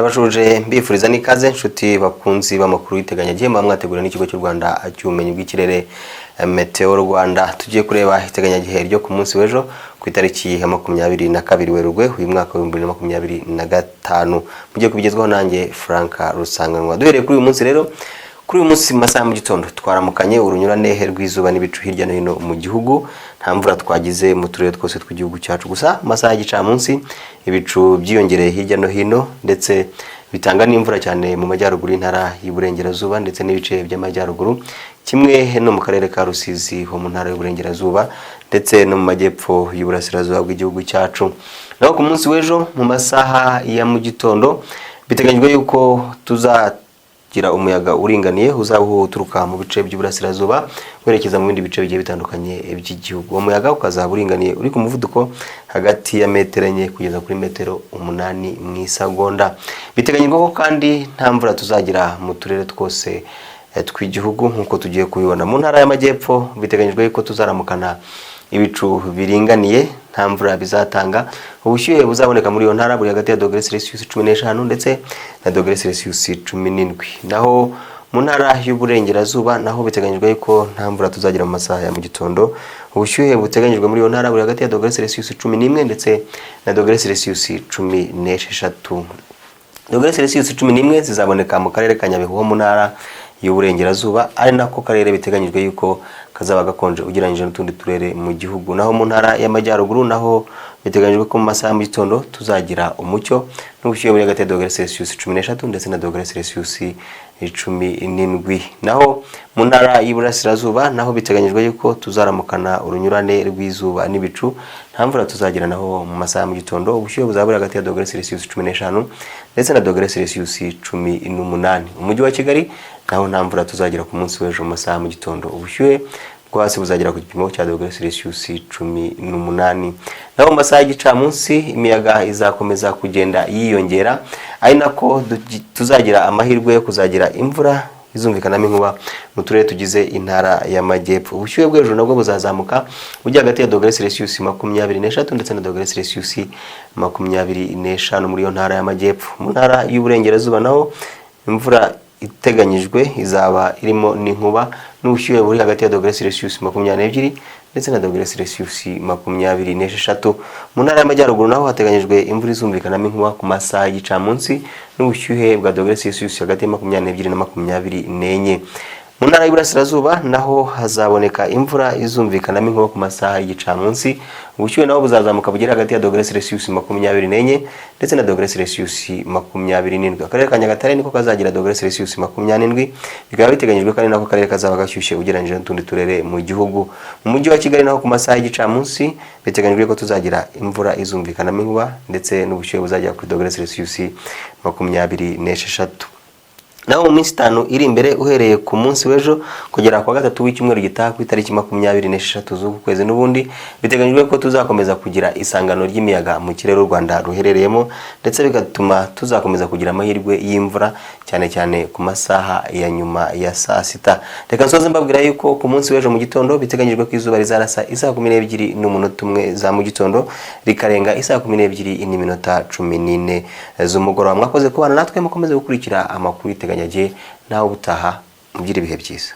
Ndabashuje, mbifuriza n'ikaze, nshuti bakunzi b'amakuru y'iteganyagihe muba mwateguriwe n'Ikigo cy'u Rwanda cy'Ubumenyi bw'Ikirere, Meteo Rwanda. Tugiye kureba iteganyagihe ryo ku munsi w'ejo, ku itariki ya 22 Werurwe uyu mwaka wa 2025. Mugiye kubigezwaho nanjye, Frank Rusanganwa. Duhereye kuri uyu munsi rero, kuri uyu munsi mu masaha ya mu gitondo twaramukanye urunyurane rw'izuba n'ibicu hirya no hino mu gihugu. Nta mvura twagize mu turere twose tw'igihugu cyacu. Gusa mu masaha y'igicamunsi ibicu byiyongereye hirya no hino, ndetse bitanga n'imvura cyane mu majyaruguru y'Intara y'Iburengerazuba ndetse n'ibice by'amajyaruguru, kimwe no mu karere ka Rusizi ho mu Ntara y'Uburengerazuba, ndetse no mu majyepfo y'uburasirazuba bw'igihugu cyacu. Naho ku munsi w'ejo mu masaha ya mu gitondo biteganyijwe yuko tuzagira umuyaga uringaniye uzaba uturuka mu bice by'uburasirazuba werekeza mu bindi bice bigiye bitandukanye by'igihugu. Uwo muyaga ukazaba uringaniye, uri ku muvuduko hagati ya metero 4 kugeza kuri metero 8 mu isagonda. Biteganyijwe ko kandi nta mvura tuzagira mu turere twose tw'igihugu nk'uko tugiye kubibona. Mu Ntara y'Amajyepfo biteganyijwe ko tuzaramukana ibicu biringaniye, nta mvura bizatanga. Ubushyuhe buzaboneka muri iyo ntara buri hagati ya dogere Celsius 15 ndetse na dogere Celsius 17. Naho mu Ntara y'Uburengerazuba naho biteganyijwe ko nta mvura tuzagira mu masaha ya mu gitondo. Ubushyuhe buteganyijwe muri iyo ntara buri hagati ya dogere Celsius 11 ndetse na dogere Celsius 16. Dogere Celsius 11 zizaboneka mu karere ka Nyabihu ho mu Ntara y'Uburengerazuba, ari nako karere biteganyijwe yuko kazaba gakonje ugereranyije n'utundi turere mu gihugu. Naho mu Ntara y'Amajyaruguru naho biteganyijwe ko mu masaha ya mu gitondo tuzagira umucyo n'ubushyuhe buri hagati ya dogere Celsius 13 ndetse na dogere Celsius 17. Naho mu Ntara y'Iburasirazuba naho biteganyijwe yuko tuzaramukana urunyurane rw'izuba n'ibicu, nta mvura tuzagira. Naho mu masaha ya mu gitondo ubushyuhe buzaba buri hagati ya dogere Celsius 15 ndetse na dogere Celsius 18. Umujyi wa Kigali naho nta mvura tuzagira ku munsi w'ejo mu masaha ya mu gitondo. Ubushyuhe bwo hasi buzagera ku gipimo cya dogere Celsius 18. Naho mu masaha y'igicamunsi imiyaga izakomeza kugenda yiyongera, ari nako tuzagira amahirwe yo kuzagira imvura izumvikanamo inkuba mu turere tugize Intara y'Amajyepfo. Ubushyuhe bwo hejuru nabwo buzazamuka bujya hagati ya dogere Celsius 23 ndetse na dogere Celsius 25 muri iyo Ntara y'Amajyepfo. Mu Ntara y'Uburengerazuba naho imvura iteganyijwe izaba irimo n'inkuba, n'ubushyuhe buri hagati ya dogere Celsius 22 ndetse na dogere Celsius 26. Mu Ntara y'Amajyaruguru naho hateganyijwe imvura izumvikanamo inkuba ku masaha y'igicamunsi, n'ubushyuhe bwa dogere Celsius hagati ya 22 na 24. Mu Ntara y'Iburasirazuba naho hazaboneka imvura izumvikanamo inkuba ku masaha y'igicamunsi. Ubushyuhe naho buzazamuka bugere hagati ya dogere Celsius 24 ndetse na dogere Celsius 27. Akarere ka Nyagatare niko kazagira dogere Celsius 27, bikaba biteganyijwe ko ari nako karere kazaba gashyushye ugereranyije n'utundi turere mu gihugu. Mu Mujyi wa Kigali naho ku masaha y'igicamunsi biteganyijwe ko tuzagira imvura izumvikanamo inkuba, ndetse n'ubushyuhe buzagera kuri dogere Celsius 26. Naho mu minsi 5 iri imbere, uhereye ku munsi w'ejo kugera ku wa gatatu w'icyumweru gitaha ku itariki 26 z'uku kwezi n'ubundi, biteganyijwe ko tuzakomeza kugira isangano ry'imiyaga mu kirere u Rwanda ruherereyemo, ndetse bigatuma tuzakomeza kugira amahirwe y'imvura cyane cyane ku masaha ya nyuma ya saa sita. Reka nsoze mbabwira yuko ku munsi w'ejo mu gitondo biteganyijwe ko izuba rizarasa isaa 12:01 za mu gitondo, rikarenga isaa 12:14 z'umugoroba. Mwakoze kubana natwe, mukomeze gukurikira amakuru y'iteganyagihe. Nawe ubutaha, mugire ibihe byiza.